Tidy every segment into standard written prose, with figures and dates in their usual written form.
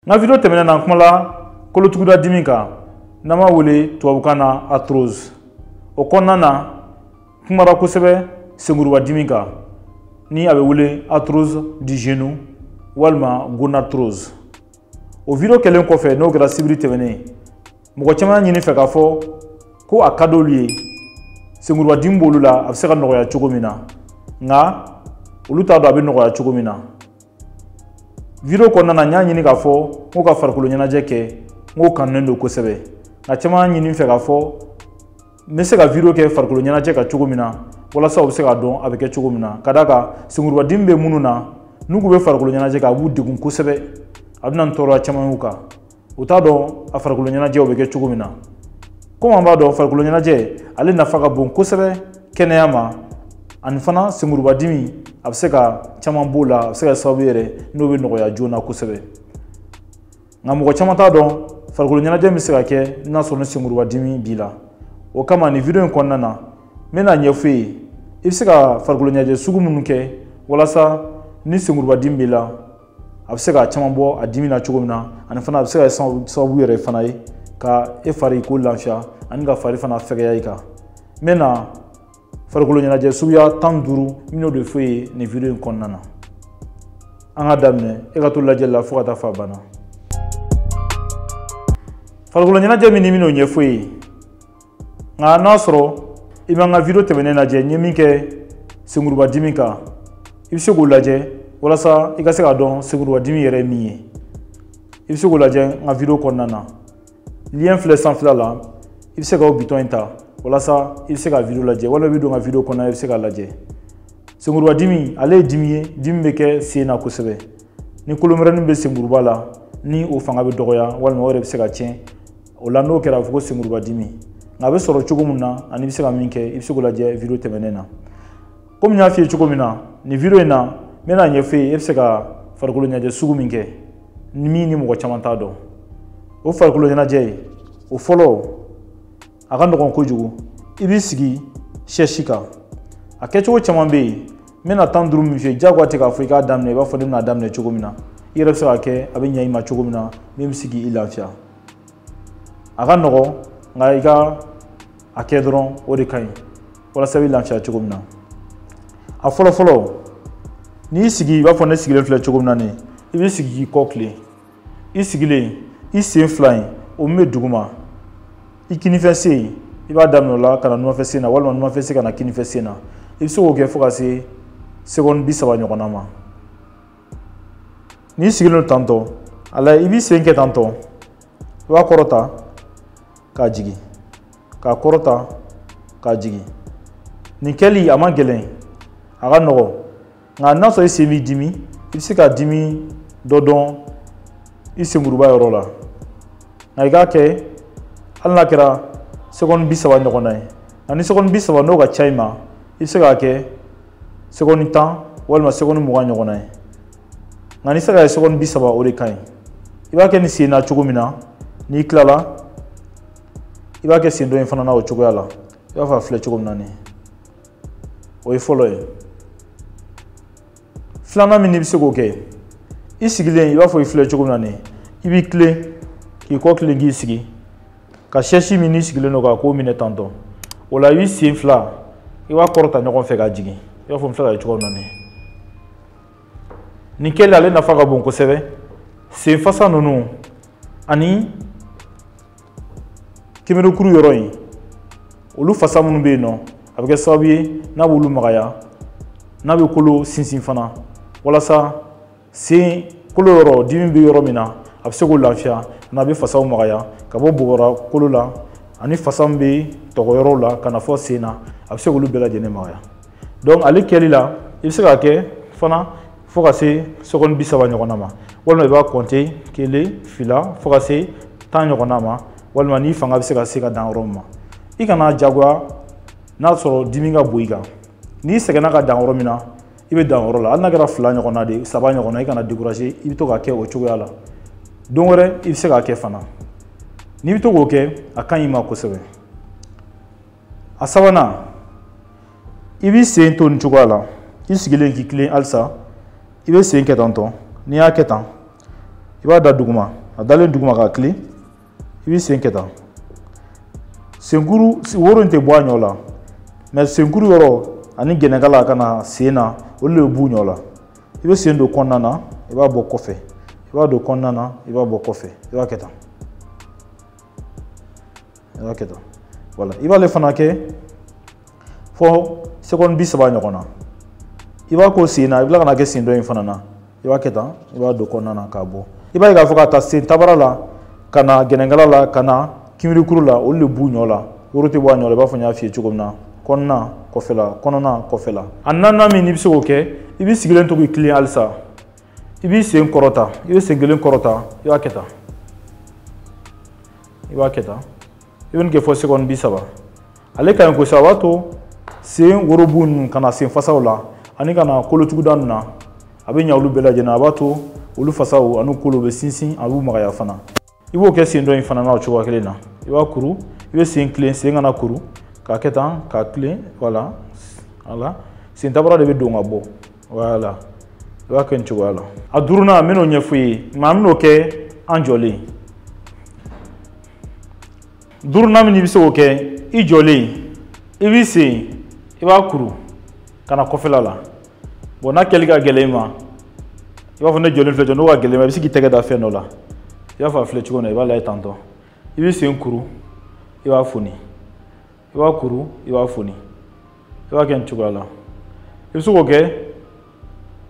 N ka video tɛmɛnen na, n kumala kolotuguda dimi kan, n'an b'a wele tubabukan na arthrose. O kɔnɔna na, n kumara kosɛbɛ senkuruba dimi kan, ni a bɛ wele arthrose du genou walima gonarthrose. O video kɛlen kɔfɛ, n'o kɛra sibiri tɛmɛnen, mɔgɔ caman y'a ɲini fɛ k'a fɔ ko a ka d'olu ye, senkuruba dimi b'olu la, a bɛ se ka nɔgɔya cogo min na, nka olu t'a dɔn a bɛ nɔgɔya cogo min na. Video kɔnɔna na, n y'a ɲini k'a fɔ n ko ka farikolo ɲɛnajɛ kɛ, n k'o kanunen don kosɛbɛ, nka caman y'a ɲini fɛ k'a fɔ n bɛ se ka video kɛ farikolo ɲɛnajɛ kan cogo min na, walasa u bɛ se k'a dɔn a bɛ kɛ cogo min na. Ka d'a kan senkuruba dimi bɛ minnu na, n'u k'u bɛ farikolo ɲɛnajɛ kɛ, a b'u degun kosɛbɛ, a bɛ na ni tɔɔrɔya caman y'u kan. U t'a dɔn a farikolo ɲɛnajɛw bɛ kɛ cogo min na. Komi an b'a dɔn, farikolo ɲɛnajɛ ale nafa ka bon kosɛbɛ kɛnɛya ma, ani fana senkuruba dimi a bɛ se ka caman b'o la, a bɛ se ka sababu yɛrɛ n'o bɛ nɔgɔya joona kosɛbɛ. Nka mɔgɔ caman t'a dɔn farikolo ɲɛnajɛ bɛ se ka kɛ n'a sɔrɔ ni senkuruba dimi b'i la. O kama nin video in kɔnɔna na, n bɛna ɲɛfɔ i ye i bɛ se ka farikolo ɲɛnajɛ sugu minnu kɛ walasa ni senkuruba dimi b'i la, a bɛ se ka caman bɔ a dimi na cogo min na, ani fana a bɛ se ka kɛ sababu yɛrɛ fana ye ka e fari ko lafiya ani ka fari fana fɛgɛya i kan. N bɛna farikolo ɲɛnajɛ suguya 15 n bɛn'o de fɔ i ye nin video in kɔnɔna na. An ka daminɛ, e ka to lajɛli la fo ka taa fɔ a banna. Farikolo ɲɛnajɛ min ni n bɛn'o ɲɛfɔ i ye, nka n'a sɔrɔ i b'an ka video tɛmɛnen lajɛ, n ye min kɛ senkuruba dimi kan, i bɛ se k'o lajɛ walasa i ka se k'a dɔn senkuruba dimi yɛrɛ ye min ye. I bɛ se k'o lajɛ n ka video kɔnɔna na. Lien filɛ sanfɛla la, i bɛ se ka o bitɔn in ta walasa i bɛ se ka video lajɛ, walima i bɛ don n ka video kɔnɔna na, i bɛ se k'a lajɛ. Senkuruba dimi ale ye dimi ye, dimi bɛ kɛ sen na kosɛbɛ. Ni kolomɛrɛnin bɛ senkuruba la, ni o fanga bɛ dɔgɔya walima o yɛrɛ bɛ se ka tiɲɛ, o la n'o kɛra a bɛ fɔ ko senkuruba dimi. Nka a bɛ sɔrɔ cogo min na ani i bɛ se ka min kɛ, i bɛ se k'o lajɛ video tɛmɛnen na. Komi n y'a f'i ye cogo min na, nin video in na, n bɛna ɲɛfɔ i ye e bɛ se ka farikolo ɲɛnajɛ sugu min kɛ, ni min ni mɔgɔ caman t'a dɔn. O farikolo ɲɛnajɛ ye, o fɔlɔ, a ka nɔgɔn kojugu. I b'i sigi sɛsi kan. A kɛcogo caman bɛ yen. N bɛna 15 min f'i ye, diyagoya tɛ k'a fɔ i k'a daminɛ i b'a fɔ ne bɛna daminɛ cogo min na. I yɛrɛ bɛ se k'a kɛ, a bɛ ɲɛ i ma cogo min na, min bɛ se k'i lafiya. A ka nɔgɔn, nka i ka a kɛ dɔrɔn, o de ka ɲi walasa i bɛ lafiya cogo min na. A fɔlɔ fɔlɔ, n'i sigi i b'a fɔ ne sigilen filɛ cogo min na nin ye, i b'i sigi k'i kɔ tilen. I sigilen, i sen fila in, o min bɛ duguma, i kinifɛ sen, i b'a daminɛ o la ka na numanfɛ sen na, walima numanfɛ sen ka na kinifɛ sen na. I bɛ se k'o kɛ fo ka se seconde 30 ɲɔgɔnna ma. N'i sigilen don tantɔ, a la i b'i sen kɛ tantɔ, i b'a kɔrɔta k'a jigin, k'a kɔrɔta k'a jigin. Nin kɛli a man gɛlɛn, a ka nɔgɔn, nka n'a sɔrɔ i sen b'i dimi, i bɛ se ka dimi dɔ dɔn i senkuruba yɔrɔ la. Nka i k'a kɛ hali n'a kɛra seconde 30 ɲɔgɔnna ye. Nka ni seconde 30 n'o ka ca i ma, i bɛ se k'a kɛ seconde 10 walima seconde 20 ɲɔgɔnna ye. Nka n'i sera ka kɛ seconde 30, o de ka ɲi. I b'a kɛ nin sen na cogo min na, n'i tilala, i b'a kɛ sen dɔ in fana na o cogoya la. I b'a fɔ a filɛ cogo min na nin ye. O ye fɔlɔ ye. Filanan min n'i bɛ se k'o kɛ, i sigilen i b'a fɔ i filɛ cogo min na nin ye, i b'i tilen k'i kɔ tilen k'i sigi, ka sɛsi min n'i sigilen don k'a ko minɛ tantɔ. O la i b'i sen fila, i b'a kɔrɔta ɲɔgɔn fɛ k'a jigin, i b'a fɔ n filɛ ka kɛ cogo min na nin ye. Nin kɛli ale nafa ka bon kosɛbɛ. Sen fasa ninnu ani kinberekuru yɔrɔ in, olu fasa minnu bɛ yen nɔ, a bɛ kɛ sababu ye n'a b'olu magaya, n'a bɛ kolo sinsin fana, walasa sen kolo yɔrɔ dimi bɛ yɔrɔ min na, a bɛ se k'o lafiya, n'a bɛ fasaw magaya ka bɔ bobara kolo la ani fasa min bɛ tɔgɔ yɔrɔw la ka na fɔ sen na, a bɛ se k'olu bɛɛ lajɛlen magaya. Donc ale kɛli la, i bɛ se k'a kɛ fana fo ka se seconde 30 ɲɔgɔnna ma, walima i b'a compter 1, 2 fo ka se 10 ɲɔgɔnna ma, walima n'i fanga bɛ se ka se ka dan yɔrɔ min ma. I kana jagoya n'a sɔrɔ dimi ka bon i kan. N'i sɛgɛnna ka dan yɔrɔ min na, i bɛ dan yɔrɔ la. Hali n'a kɛra 2 ɲɔgɔnna de ye, 3 ɲɔgɔnna, i kana décourager, i bɛ to k'a kɛ o cogoya la. Don wɛrɛ i bɛ se k'a kɛ fana. N'i bɛ to k'o kɛ, a ka ɲi i ma kosɛbɛ. A sabanan, i b'i sen to nin cogoya la, i sigilen k'i tilen halisa, i bɛ sen kɛ tantɔ. N'i y'a kɛ tan, I b'a da duguma, a dalen duguma k'a tilen, i b'i sen kɛ tan. Senkuru woro in tɛ bɔ a ɲɔ la, mais senkuru yɔrɔ ani gɛnɛkala ka na sen na, olu de bɛ b'u ɲɔ la. I bɛ sen don kɔnɔna na, i b'a bɔ kɔfɛ, i b'a don kɔnɔna na, i b'a bɔ kɔfɛ, i b'a kɛ tan, i b'a kɛ tan. Voilà, i b'ale fana kɛ fo seconde 30 ɲɔgɔn na. I b'a ko sen na, i bɛ tila ka na kɛ sen dɔ in fana na. I b'a kɛ tan, i b'a don kɔnɔna na k'a bɔ. I b'a ye k'a fɔ ka taa sen tabara la, ka na gɛnɛkala la, ka na kinbirikuru la, olu de b'u ɲɔ la. Woro tɛ bɔ a ɲɔ la, i b'a fɔ n y'a f'i ye cogo min na. Kɔnɔna, kɔfɛla, kɔnɔna, kɔfɛla. A naaninan min n'i bɛ se k'o kɛ, i b'i sigilen to k'i tilen halisa. I b'i sen kɔrɔta, i bɛ sen kelen kɔrɔta, i b'a kɛ tan. I b'a kɛ tan. I bɛ nin kɛ fo seconde 30. Ale ka ɲi kosɛbɛ, a b'a to sen worobu ninnu ka na sen fasaw la ani ka na kolotuguda ninnu na, a bɛ ɲa olu bɛɛ lajɛlen, a b'a to olu fasaw ani kolo bɛ sinsin, a b'u magaya fana. I b'o kɛ sen dɔ in fana na o cogoya kelen na. I b'a kuru, i bɛ sen tilen, sen kana kuru, k'a kɛ tan, k'a tilen, voilà, voilà. Sen tabara de bɛ don ka bɔ, voilà. I b'a kɛ nin cogoya la. A duurunan, n bɛn'o ɲɛfɔ i ye, nka an bɛn'o kɛ an jɔlen. Duurunan min i bɛ se k'o kɛ i jɔlen, i b'i sen, i b'a kuru ka na kɔfɛla la. Bon, n'a kɛli ka gɛlɛn i ma, i b'a fɔ ne jɔlen filɛ, n'o ka gɛlɛn i ma, i bɛ se k'i tɛgɛ da fɛn dɔ la. I b'a fɔ a filɛ cogo min na, i b'a lajɛ tantɔ. I b'i sen kuru, i b'a foni. I b'a kuru, i b'a foni. I b'a kɛ nin cogoya la. I bɛ se k'o kɛ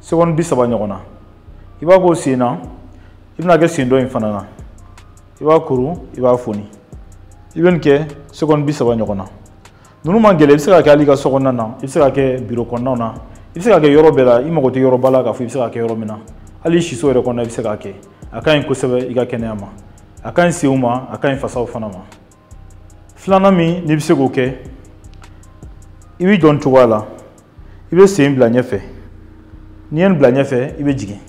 seconde 30 ɲɔgɔn na. I b'a k'o sen na, i bɛna kɛ sen dɔ in fana na. I b'a kuru, i b'a foni. I bɛ nin kɛ seconde 30 ɲɔgɔn na. Ninnu man gɛlɛn, i bɛ se ka kɛ hali i ka so kɔnɔna na, i bɛ se ka kɛ biro kɔnɔnaw na, i bɛ se ka kɛ yɔrɔ bɛɛ la, i mago tɛ yɔrɔba la k'a fɔ i bɛ se ka kɛ yɔrɔ min na. Hali siso yɛrɛ kɔnɔna i bɛ se k'a kɛ. A ka ɲi kosɛbɛ i ka kɛnɛya ma, a ka ɲi senw ma, a ka ɲi fasaw fana ma. Filanan min n'i bɛ se k'o kɛ, i b'i jɔ nin cogoya la, i bɛ sen bila ɲɛfɛ. N'i ye nin bila ɲɛfɛ, i bɛ jigin,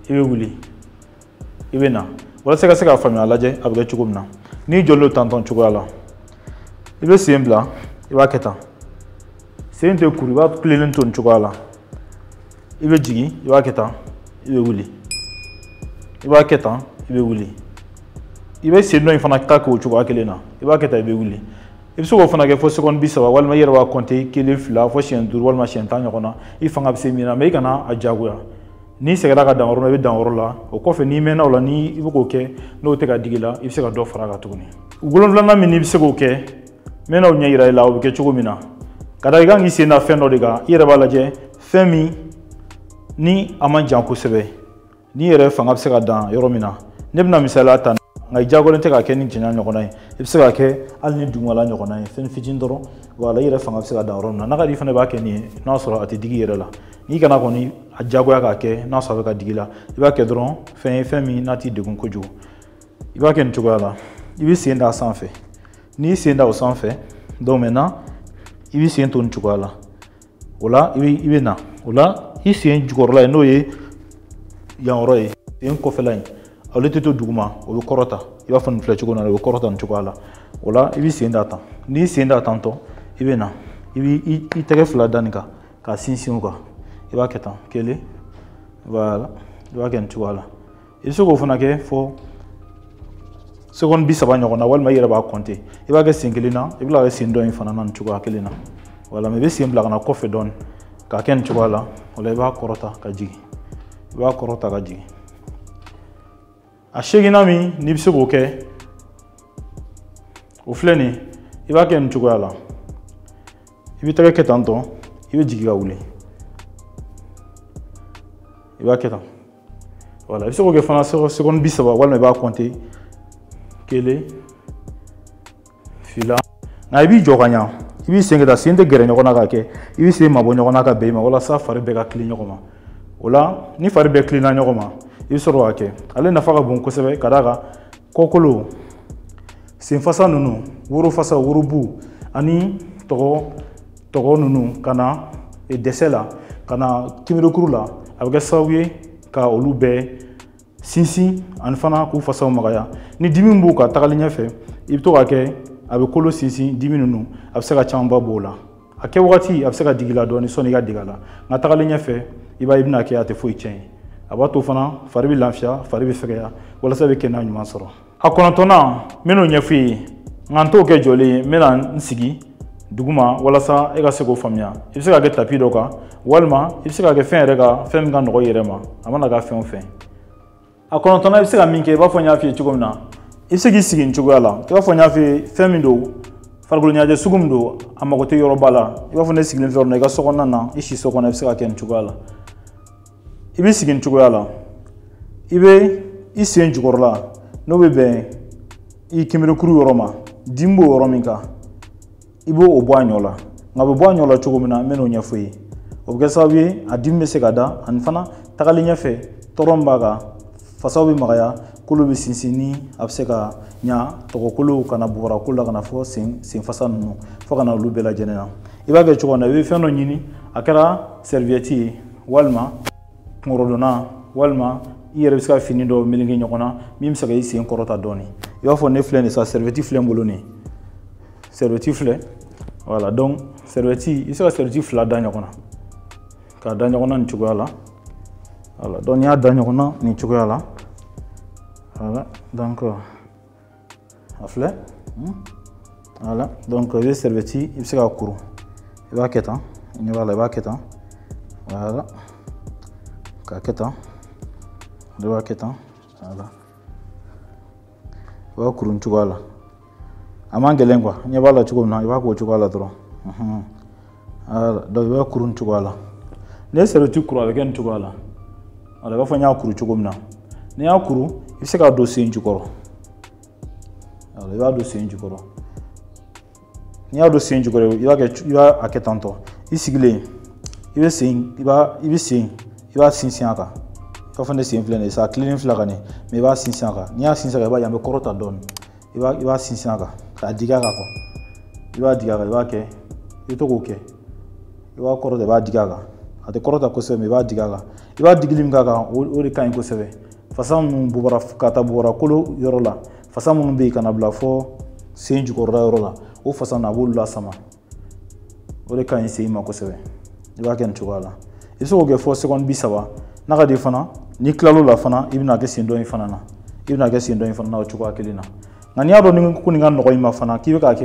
i bɛ wuli, i bɛ na. Walasa i ka se k'a faamuya, a lajɛ a bɛ kɛ cogo min na. N'i jɔlen don tantɔn cogoya la, i bɛ sen bila, i b'a kɛ tan. Sen tɛ kuru, i b'a tilennen to nin cogoya la. I bɛ jigin, i b'a kɛ tan, i bɛ wuli. I b'a kɛ tan, i bɛ wuli. I bɛ sen dɔ in fana ta k'o cogoya kelen na. I b'a kɛ tan, i bɛ wuli. I bɛ se k'o fana kɛ fo seconde 30, walima i yɛrɛ b'a compter 1, 2, fo siɲɛ 5 walima siɲɛ 10 ɲɔgɔn na. I fanga bɛ se min na, mais i kana a jagoya. N'i sɛgɛnna ka dan yɔrɔ la, i bɛ dan yɔrɔ la. O kɔfɛ, n'i mɛnna o la, ni i bɛ k'o kɛ, n'o tɛ ka digi i la, i bɛ se ka dɔ fara a kan tuguni. 7nan min n'i bɛ se k'o kɛ, n bɛna o ɲɛ yira i la, o bɛ kɛ cogo min na. Ka da i kan k'i sen da fɛn dɔ de kan, i yɛrɛ b'a lajɛ fɛn min ni a man jan kosɛbɛ, n'i yɛrɛ fanga bɛ se ka dan yɔrɔ min na. Ne bɛna misaliya ta, nka i diyagoyalen tɛ k'a kɛ ni janya ɲɔgɔnna ye. I bɛ se k'a kɛ hali ni dugumala ɲɔgɔnna ye, fɛn fitinin dɔrɔn. Voilà, i yɛrɛ fanga bɛ se ka dan yɔrɔ min na. N'a ka di i fana, i b'a kɛ nin ye, n'a sɔrɔ a tɛ digi i yɛrɛ la. N'i kana kɔni a diyagoya k'a kɛ, n'a sɔrɔ a bɛ ka digi i la, i b'a kɛ dɔrɔn fɛn ye, fɛn min n'a t'i degun kojugu. I b'a kɛ nin cogoya la. I b'i sen da a sanfɛ. N'i y'i sen da o sanfɛ, donc maintenant i b'i sen to nin cogoya la. O la, i bɛ na. O la, i sen jukɔrɔla ye, n'o ye yan yɔrɔ ye, sen kɔfɛla in, ale tɛ to duguma, o bɛ kɔrɔta. I b'a fɔ nin filɛ cogo min na, o bɛ kɔrɔta nin cogoya la. O la, i b'i sen da tan. N'i y'i sen da tan tɔ, i bɛ na. I b'i i tɛgɛ fila da nin kan, k'a sinsin o kan. I b'a kɛ tan, 1, voilà, i b'a kɛ nin cogoya la. I bɛ se k'o fana kɛ fo seconde 30 ɲɔgɔn na, walima i yɛrɛ b'a compter. I b'a kɛ sen kelen na, i bɛ tila ka kɛ sen dɔ in fana na nin cogoya kelen na. Voilà, mais i bɛ sen bila ka na kɔfɛ dɔɔnin, k'a kɛ nin cogoya la. O la, i b'a kɔrɔta ka jigin. I b'a kɔrɔta ka jigin. A 8nan min n'i bɛ se k'o kɛ, o filɛ nin ye. I b'a kɛ nin cogoya la. I bɛ tɛgɛ kɛ tan tɔ, i bɛ jigin ka wuli. I b'a kɛ tan. Voilà, i bɛ se k'o kɛ fana seconde 30, walima i b'a compter 1, 2. Nka i b'i jɔ ka ɲa, i b'i sen kɛ tan, sen tɛ gɛrɛ ɲɔgɔn na k'a kɛ, i b'i sen mabɔ ɲɔgɔn na ka bɛn i ma, walasa fari bɛɛ ka tilen ɲɔgɔn ma. O la, ni fari bɛɛ tilenna ɲɔgɔn ma, i bɛ sɔrɔ k'a kɛ. Ale nafa ka bon kosɛbɛ, ka d'a kan kɔkolo, senfasa ninnu, worofasa, worobu ani tɔgɔ ninnu ka na dɛsɛ la, ka na kinberekuru la, a bɛ kɛ sababu ye ka olu bɛɛ sinsin ani fana k'u fasaw magaya. Ni dimi b'u kan tagali ɲɛfɛ, i bɛ to k'a kɛ, a bɛ kolo sinsin, dimi ninnu a bɛ se ka camanba b'o la. A kɛ wagati a bɛ se ka digi i la dɔɔni sɔnni i ka dege a la, nka tagalen ɲɛfɛ i b'a ye i bɛna kɛ a tɛ foyi tiɲɛ ye. A b'a to fana fari bɛ lafiya, fari bɛ fɛgɛya, walasa i bɛ kɛnɛya ɲuman sɔrɔ. A 9nan, n bɛn'o ɲɛf'i ye, nka n t'o kɛ jɔlen ye, n bɛna n sigi duguma walasa e ka se k'o faamuya. I bɛ se ka kɛ tapis dɔ kan, walima i bɛ se ka kɛ fɛn yɛrɛ kan, fɛn min ka nɔgɔ i yɛrɛ ma, a mana kɛ fɛn o fɛn. A 9nan, i bɛ se ka min kɛ, i b'a fɔ n y'a f'i ye cogo min na, i bɛ se k'i sigi nin cogoya la. I b'a fɔ n y'a f'i ye fɛn min don, farikolo ɲɛnajɛ sugu min don, a mago tɛ yɔrɔba la. I b'a fɔ ne sigilen filɛ yɔrɔ min na, i ka so kɔnɔna na, i si so kɔnɔ, i bɛ se ka kɛ nin cogoya la. I bɛ sigi nin cogoya la, i bɛ i sen jukɔrɔla, n'o bɛ bɛn i kinberekuru yɔrɔ ma, dimi b'o yɔrɔ min kan, i b'o bɔ a ɲɔ la. Nka a bɛ bɔ a ɲɔ la cogo min na, n bɛ n'o ɲɛfɔ i ye. O bɛ kɛ sababu ye a dimi bɛ se ka da, ani fana tagalen ɲɛfɛ tɔɔrɔ min b'a kan, fasaw bɛ magaya, kolo bɛ sinsin, ni a bɛ se ka ɲa tɔgɔkolo ka na bɔgɔrakolo la, ka na fɔ senfasa ninnu, fo ka na olu bɛɛ lajɛlen na. I b'a kɛ cogo min na, i bɛ fɛn dɔ ɲini, a kɛra serviette ye, walima kunkɔrɔdonna, walima i yɛrɛ bɛ se ka fini dɔ meleke ɲɔgɔn na min bɛ se ka i sen kɔrɔta dɔɔni. I b'a fɔ ne filɛ nin sisan, serviette filɛ n bolo nin, serviette filɛ, voilà. Donc serviette, i bɛ se ka serviette 2 da ɲɔgɔn na, k'a da ɲɔgɔn na nin cogoya la, voilà. Donc n'i y'a da ɲɔgɔn na nin cogoya la, voilà, donc a filɛ, voilà. Donc i bɛ serviette, i bɛ se k'a kuru, i b'a kɛ tan, i ɲɛ b'a la, i b'a kɛ tan, voilà, k'a kɛ tan, i b'a kɛ tan, voilà, i b'a kuru nin cogoya la. A man gɛlɛn quoi, ɲɛ b'a la cogo min na, i b'a k'o cogoya la dɔrɔn. Voilà, donc i b'a kuru nin cogoya la. N'i ye serviette kuru, a bɛ kɛ nin cogoya la. Voilà, i b'a fɔ n y'a kuru cogo min na. N'i y'a kuru, i bɛ se k'a don sen jukɔrɔ. Voilà, i b'a don sen jukɔrɔ. N'i y'a don sen jukɔrɔ, i b'a kɛ tan tɔ. I sigilen, i bɛ sen, i b'a, i bɛ sen, i b'a sinsin a kan. I b'a fɔ ne sen filɛ nin ye sa, a tilennen filɛ ka nin, mais i b'a sinsin a kan. N'i y'a sinsin a kan, i b'a ye a bɛ kɔrɔta dɔɔni. I b'a sinsin a kan, k'a digi a kan quoi. I b'a digi a kan, i b'a kɛ, i bɛ to k'o kɛ. I b'a kɔrɔta, i b'a digi a kan. A tɛ kɔrɔta kosɛbɛ, mais i b'a digi a kan. I b'a digili min k'a kan, o de ka ɲi kosɛbɛ. Fasa minnu bɔra ka taa bɔra kolo yɔrɔ la, fasa minnu bɛ yen ka na bila fɔ sen jukɔrɔla yɔrɔ la, o fasa ninnu a b'olu lasama. O de ka ɲi sen ma kosɛbɛ. I b'a kɛ nin cogoya la. I bɛ se k'o kɛ fɔ seconde 30. N'a ka di fana, n'i tilal'o la fana, i bɛna kɛ sen dɔ in fana na. I bɛna kɛ sen dɔ in fana na o cogoya kelen na. Nka n'i y'a dɔn ni ko nin ka nɔgɔ i ma fana, k'i bɛ k'a kɛ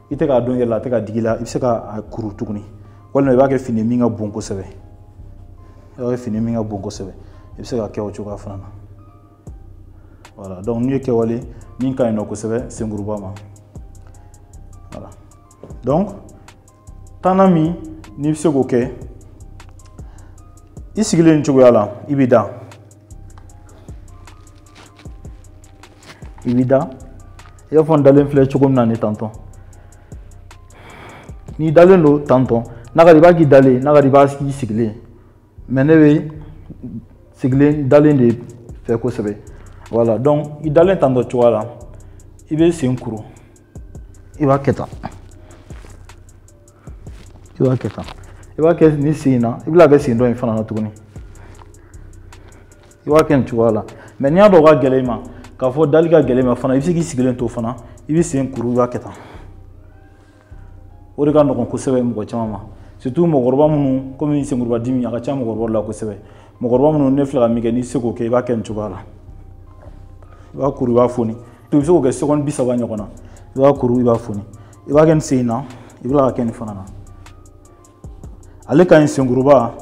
i tɛ k'a dɔn i yɛrɛ la, a tɛ ka digi i la, i bɛ se k'a kuru tuguni. Walima i b'a kɛ fini min ka bon kosɛbɛ. I b'a kɛ fini min ka bon kosɛbɛ. I bɛ se k'a kɛ o cogoya fana na. Voilà, donc n'i ye kɛwale min ka ɲi nɔ kosɛbɛ senkuruba ma. Voilà. Donc tanna min n'i bɛ se k'o kɛ, i sigilen nin cogoya la, i bɛ da. I bɛ da. I b'a fɔ n dalen filɛ cogo min na ni tantɔn. N'i dalen don tantɔn, n'a ka di i b'a k'i dalen, n'a ka di i b'a k'i sigilen. Mais ne bɛ sigilen dalen de fɛ kosɛbɛ. Voilà, donc i dalen tantɔ cogoya la, i bɛ sen kuru. I b'a kɛ tan. I b'a kɛ tan. I b'a kɛ nin sen in na, i bɛna kɛ sen dɔ in fana na tuguni. I b'a kɛ nin cogoya la. Mais n'i y'a dɔn o ka gɛlɛn i ma, k'a fɔ dali ka gɛlɛn i ma fana, i bɛ se k'i sigilen to fana, i bɛ sen kuru, i b'a kɛ tan. O de ka nɔgɔn kosɛbɛ mɔgɔ caman ma. Surtout mɔgɔkɔrɔba minnu, komi senkuruba dimi a ka ca mɔgɔkɔrɔbaw la kosɛbɛ. Mɔgɔkɔrɔba minnu, ne filɛ ka min kɛ, n'i se k'o kɛ, i b'a kɛ nin cogoya la. I b'a kuru, i b'a foni. I bɛ se k'o kɛ seconde 30 ɲɔgɔn na. I b'a kuru, i b'a foni. I b'a kɛ nin sen in na, i bɛ tila ka kɛ nin fana na. Ale ka ɲi senkuruba,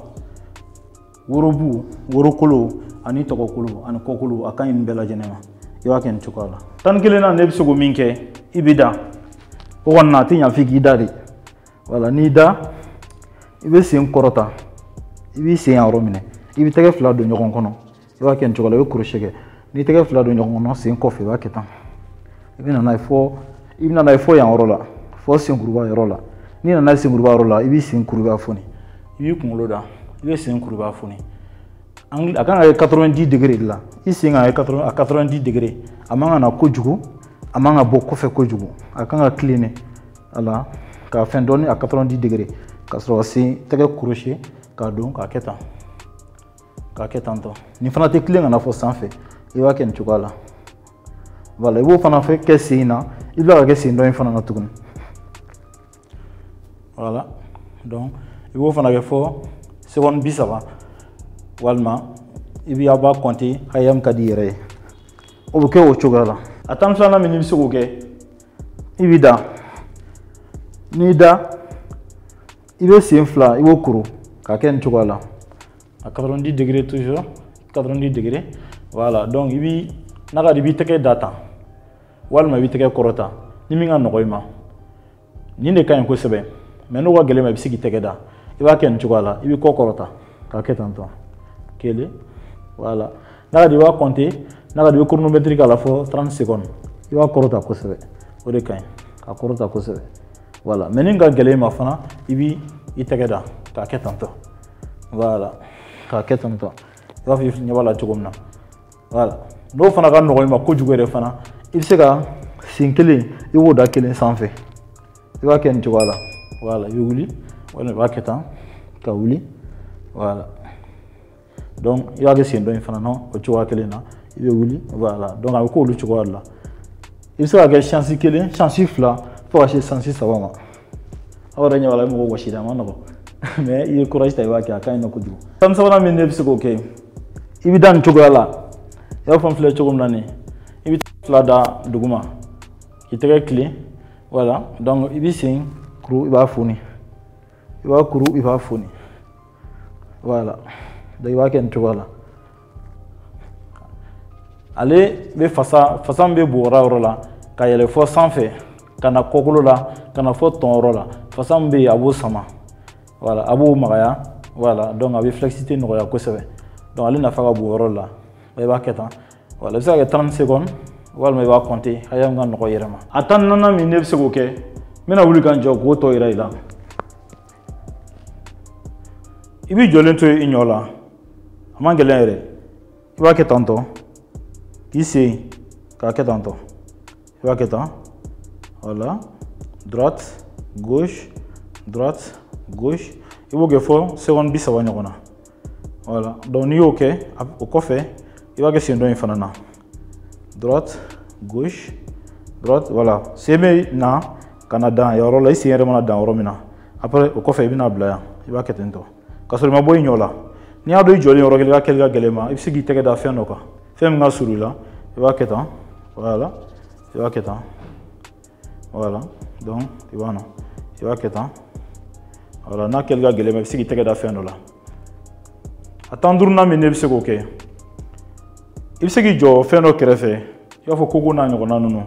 worobu, worokolo ani tɔgɔkolo ani kɔkolo, a ka ɲi nin bɛɛ lajɛlen ma. I b'a kɛ nin cogoya la. 11 na, ne bɛ se k'o min kɛ, i bɛ da. O kɔni na, a tɛ ɲa f'i k'i da de. Voilà, n'i da, i bɛ sen kɔrɔta, i b'i sen yan yɔrɔ minɛ, i bɛ tɛgɛ 2 don ɲɔgɔn kɔnɔ, i b'a kɛ nin cogo la, i bɛ crochet kɛ. N'i tɛgɛ 2 don ɲɔgɔn kɔnɔ, sen kɔfɛ, i b'a kɛ tan. I bɛ na n'a ye fɔ, i bɛ na n'a ye fɔ yan yɔrɔ la, fɔ senkuruba yɔrɔ la. N'i nana senkuruba yɔrɔ la, i b'i sen kuru, i b'a foni. I b'i kunkolo da, i bɛ sen kuru, i b'a foni. A kan ka kɛ 90 degrés de la. I sen kan ka kɛ a 90 degrés. A man ka na kojugu, a man ka bɔ kɔfɛ kojugu. A kan ka tilen Voilà, k'a fɛn dɔɔni a 90 degrés. Ka sɔrɔ ka sen tɛgɛ crochet k'a don k'a kɛ tan. K'a kɛ tan tɔ. Nin fana tɛ tilen ka na fɔ sanfɛ. I b'a kɛ nin cogoya la. Voilà, i b'o fana fɛ kɛ sen in na, i bɛ tila ka kɛ sen dɔ in fana na tuguni. Voilà, donc i b'o fana kɛ fɔ seconde 30. Walima i b'i b'a compter hakɛya min ka di i yɛrɛ ye. O bɛ kɛ o cogoya la. A 12nan min n'i bɛ se k'o kɛ, i b'i da. N'i da, i bɛ sen fila i b'o kuru k'a kɛ nin cogoya la. À 90 degrés toujours, 90 degrés. Voilà, donc i b'i n'a ka di i b'i tɛgɛ da tan walima i b'i tɛgɛ kɔrɔta ni min ka nɔgɔ i ma. Nin de ka ɲi kosɛbɛ, mais n'o ka gɛlɛn ma i bɛ se k'i tɛgɛ da. I b'a kɛ nin cogoya la, i b'i kɔ kɔrɔta k'a kɛ tan tɔ. Kelen, voilà. N'a ka di i b'a compter, n'a ka di i bɛ chronomètre k'a la fɔ 30 secondes. I b'a kɔrɔta kosɛbɛ, o de ka ɲi, k'a kɔrɔta kosɛbɛ. Voilà, mais ni ka gɛlɛn i ma fana, i b'i tɛgɛ da k'a kɛ tan tɔ. Voilà, k'a kɛ tan tɔ. I b'a fɔ i ɲɛ b'a la cogo min na. Voilà, n'o fana ka nɔgɔn i ma kojugu yɛrɛ fana, i bɛ se ka sen kelen i b'o da kelen sanfɛ. I b'a kɛ nin cogoya la. Voilà, i bɛ wuli walima i b'a kɛ tan ka wuli. Voilà, donc i b'a kɛ sen dɔ in fana na o cogoya kelen na, i bɛ wuli. Voilà, donc a bɛ k'olu cogoya de la. I bɛ se ka kɛ chance kelen, chance fila fo ka se chance saba ma. Aw yɛrɛ ɲɛ b'a la, i mɔgɔ wɔsi dɛ, a ma nɔgɔn. Mais i ye courage ta i b'a kɛ, a ka ɲi nɔ kojugu. 13nan min ne bɛ se k'o kɛ, i bɛ da nin cogoya la. I b'a fɔ n filɛ cogo min na nin, i bɛ fila da duguma k'i tɛgɛ tilen. Voilà, donc i b'i sen kuru i b'a foni, i b'a kuru i b'a foni. Voilà, donc i b'a kɛ nin cogoya la. Ale bɛ fasa, fasa min bɛ bɔgɔra yɔrɔ la ka yɛlɛ fɔ sanfɛ ka na kɔkolo la ka na fɔ tɔn yɔrɔ la, fasa min bɛ yen a b'o sama. Voilà, a b'o magaya. Voilà, donc a bɛ flexité nɔgɔya kosɛbɛ. Donc ale nafa ka bon yɔrɔ la. I b'a kɛ tan. Voilà, i bɛ se ka kɛ 30 secondes walima i b'a compter hakɛya min ka nɔgɔ i yɛrɛ ma. A 14nan min ne bɛ se k'o kɛ, n bɛna wuli ka n jɔ k'o tɔ yira i la. I b'i jɔlen to i ɲɔ la, a man gɛlɛn yɛrɛ. I b'a kɛ tan tɔ, k'i sen k'a kɛ tan tɔ. I b'a kɛ tan. Voilà, droite, gauche, droite, gauche. I b'o kɛ fɔ seconde 30 ɲɔgɔn na. Voilà, donc n'i y'o kɛ, o kɔfɛ i b'a kɛ sen dɔ in fana na. Droite, gauche, droite, voilà. Sen bɛ na ka na dan yɔrɔ la, i sen yɛrɛ mana dan yɔrɔ min na. Après o kɔfɛ i bɛna bila yan, i b'a kɛ ten tɔ. K'a sɔrɔ i ma bɔ i ɲɔ la. N'i y'a dɔn i jɔlen yɔrɔ kelen i ka kɛli ka gɛlɛn ma, i bɛ se k'i tɛgɛ da fɛn dɔ kan, fɛn min ka surun i la, i b'a kɛ tan. Voilà, i b'a kɛ tan. Voilà, donc i b'a na, i b'a kɛ tan. Voilà, n'a kɛli ka gɛlɛn ma, i bɛ se k'i tɛgɛ da fɛn dɔ la. A 15nan min ne bɛ se k'o kɛ, i bɛ se k'i jɔ fɛn dɔ kɛrɛfɛ, i b'a fɔ koko n'a ɲɔgɔnna ninnu.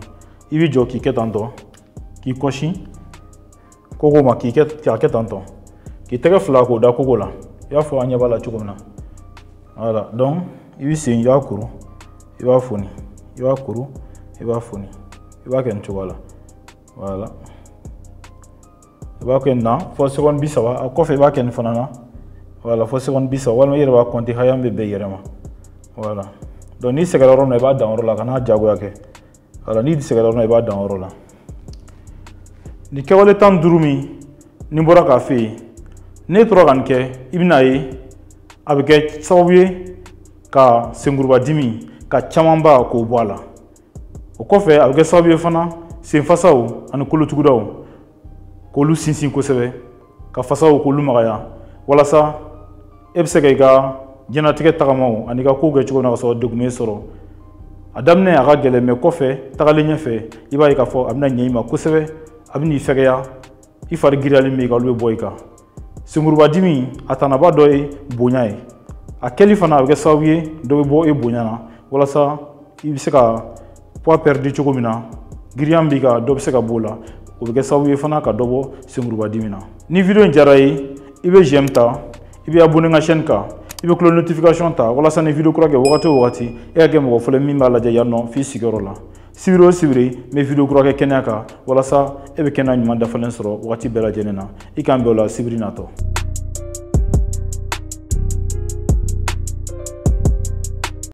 I b'i jɔ k'i kɛ tan tɔ, k'i kɔsi koko ma, k'i kɛ tan tɔ, k'i tɛgɛ fila k'o da koko la, i b'a fɔ an ɲɛ b'a la cogo min na. Voilà, donc i b'i sen i b'a kuru, i b'a foni, i b'a kuru, i b'a foni, i b'a kɛ nin cogoya la. Voilà, i b'a kɛ nin na fɔ seconde 30. A kɔfɛ i b'a kɛ nin fana na. Voilà, fɔ seconde 30 walima i yɛrɛ b'a compter hakɛya min bɛ bɛn i yɛrɛ ma. Voilà, donc n'i sɛgɛnna yɔrɔ min na i b'a dan yɔrɔ la, kana jagoya kɛ. Voilà, n'i sɛgɛnna yɔrɔ min na i b'a dan yɔrɔ la. Nin kɛwale 15 min ni n bɔra k'a f'i ye, n'e tora ka nin kɛ, i bɛna ye a bɛ kɛ sababu ye ka senkurubadimi ka camanba k'o bɔ a la. O kɔfɛ a bɛ kɛ sababu ye fana senfasaw ani kolotugudaw k'olu sinsin kosɛbɛ, ka fasaw k'olu magaya, walasa e bɛ se ka i ka diɲɛlatigɛ tagamaw ani ka kow kɛ cogo min na ka sɔrɔ degun m'e sɔrɔ. A daminɛ a ka gɛlɛn, mɛ kɔfɛ tagalen ɲɛfɛ i b'a ye k'a fɔ a bɛna ɲɛ i ma kosɛbɛ, a bɛ n'i fɛgɛya, i fari giriyalen min kan olu bɛ bɔ i kan. Senkurubadimi a tanaba dɔ ye bonya ye. A kɛli fana a bɛ kɛ sababu ye dɔ bɛ bɔ e bonya na, walasa i bɛ se ka poids perdu cogo min na, giriya min b'i kan dɔ bɛ se ka b'o la. O bɛ kɛ sababu ye fana ka dɔ bɔ senkurubadimi na. Ni vidéo in diyara i ye, i bɛ j'aime ta, i bɛ abonné n ka chaîne kan, i bɛ cloche notification ta, walasa ni vidéo kura kɛ wagati o wagati e ka kɛ mɔgɔ fɔlɔ min b'a lajɛ yan nɔ f'i sigiyɔrɔ la. Sibiri o sibiri n bɛ vidéo kura kɛ kɛnɛya kan, walasa e bɛ kɛnɛya ɲuman dafalen sɔrɔ wagati bɛɛ lajɛlen na. I k'an bɛn o la sibiri natɔ.